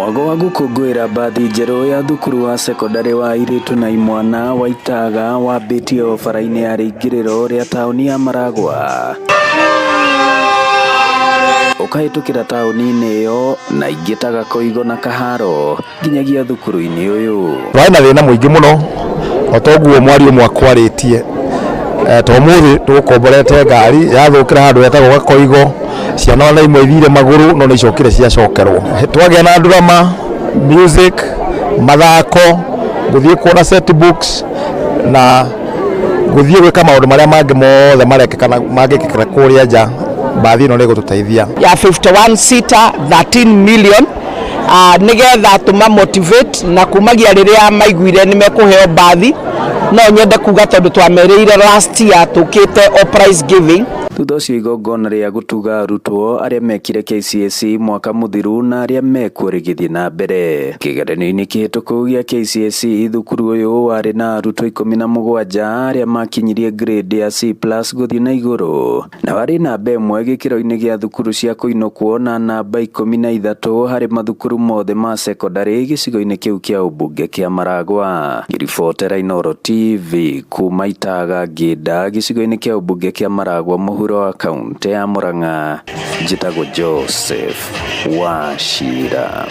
Mwago wa gũkũngũĩra mbathi njerũ ya thukuru wa cekondarĩ wa airĩtu na imwana wa Itaga wambĩtie o bara-inĩ ya rĩingĩrĩro rĩa taũni ya Maragwa ũkahĩtũkĩra taũni-inĩ ĩyo na ingĩ ta Gakoigo na Kaharo nginyagia thukuru-inĩ ũyũ. Twarĩ na thĩna mũingĩ mũno o toguo mwaria ũmwe akwarĩtie. Ta ũmũthĩ tũgũkomborete ngari yathũkĩra handũ hetagwo Gakoigo, ciana ona imwe ithire magũrũ no nĩ icokire ciacokerwo. Twagĩa na drama, music, mathako, gũthiĩ kuona set books na gũthiĩ gwĩka maũndũ marĩa mangĩ mothe marekĩka mangĩkĩka kũrĩa nja, mbathi ĩno nĩ ĩgũtũteithia. Ya 51 seater 13 million nigetha tũma motivate na kumagia rĩrĩa maiguire nĩ mekũheo mbathi. No nyende kuga tondũ twamerĩire last year tũkĩte o prize giving. Thutha ũcio igongona rĩa gũtuga arutwo arĩa mekire KCSE mwaka mũthiru na arĩa mekuo rĩgĩthiĩ na mbere. Kĩgeranio-inĩ kĩhĩtũku gĩa KCSE, thukuru ũyũ warĩ na arutwo 17 arĩa makinyirie grade ya C+ gũthiĩ na igũrũ, na warĩ namba 1 gĩkĩro-inĩ gĩa thukuru cia kũinũkwo na namba 13 harĩ mathukuru mothe ma cekondarĩ gĩcigo-inĩ kĩu kĩa ũmbunge kĩa Maragwa. Ngĩribotera Inooro TV kuma Itaga Ngĩnda gĩcigo-inĩ kĩa ũmbunge kĩa Maragwa mũhuro wa kaũntĩ ya Murang'a, njĩtagwo Joseph Wachira.